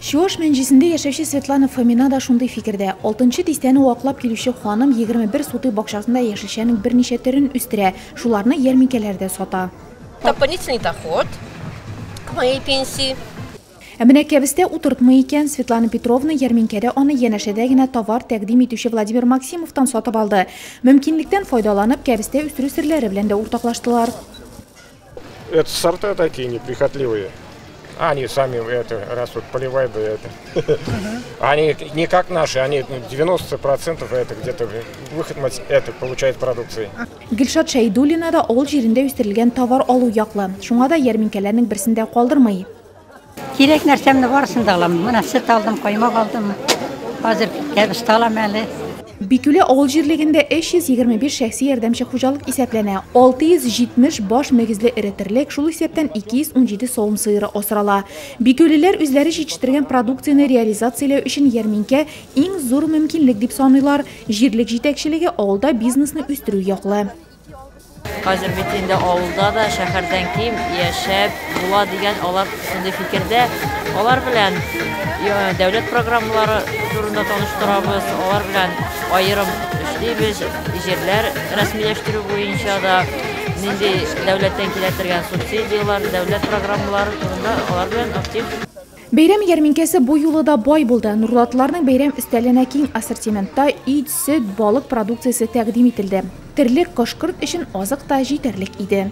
Чуаш Мәнҗесендә яшәүче Светлана Фомина да шундый фикердә. Алтынчы дистәне ваклап килүче ханым 21 сутый бакчасында яшелчәнең берничә төрен үстерә, шуларны ярминкәләрдә сата. Дополнительный доход к моей пенсии. Ә менә кәбестә утыртмый икән, Светлана Петровна ярминкәдә аны янәшәдә генә товар тәкъдим итүче Владимир Максимовтан сатып алды. Мөмкинлектән файдаланып, кәбестә үстерү серләре белән дә уртаклаштылар. Это сорта такие неприхотливые. Они сами это растут, поливай бы это. Они не как наши, они 90% это где-то выход это получает продукции. Гөлшат Шәйдуллина да авыл җирендә үстерелгән товар алу яклы. Шуңа да ярминкәләрнең берсен дә калдырмый. Кирәк нәрсәмне барысын да алам. Менә сөт алдым, каймак алдым. Хәзер кәбестә алам әле. Бикүле авыл җирлегендә 325 шәхси ярдәмче хуҗалык исәпләнә. 670 баш мөгезле эре терлек, шул исәптән 217 савым сыеры асрала. Бикүлеләр үзләре җитештергән продукцияне реализацияләү өчен ярминкә иң зур мөмкинлек дип саныйлар. Җирлек җитәкчелеге авылда бизнесны үстерү яклы. Хәзер бит инде авылда да шәһәрдән ким яшәп була дигән алар шундый фикердә. Алар белән дәүләт программалары турында таныштырабыз, алар белән аерым эшлибез, җирләр рәсмиләштерү буенча да нинди дәүләттән килә торган субсидияләр, дәүләт программалары турында алар белән актив. Бәйрәм ярминкәсе бу юлы да бай булды. Нурлатлыларның бәйрәм өстәленә киң ассортиментта ит, сөт, балык продукциясе тәкъдим ителде. Терлек, кош-корт өчен азык та җитәрлек иде.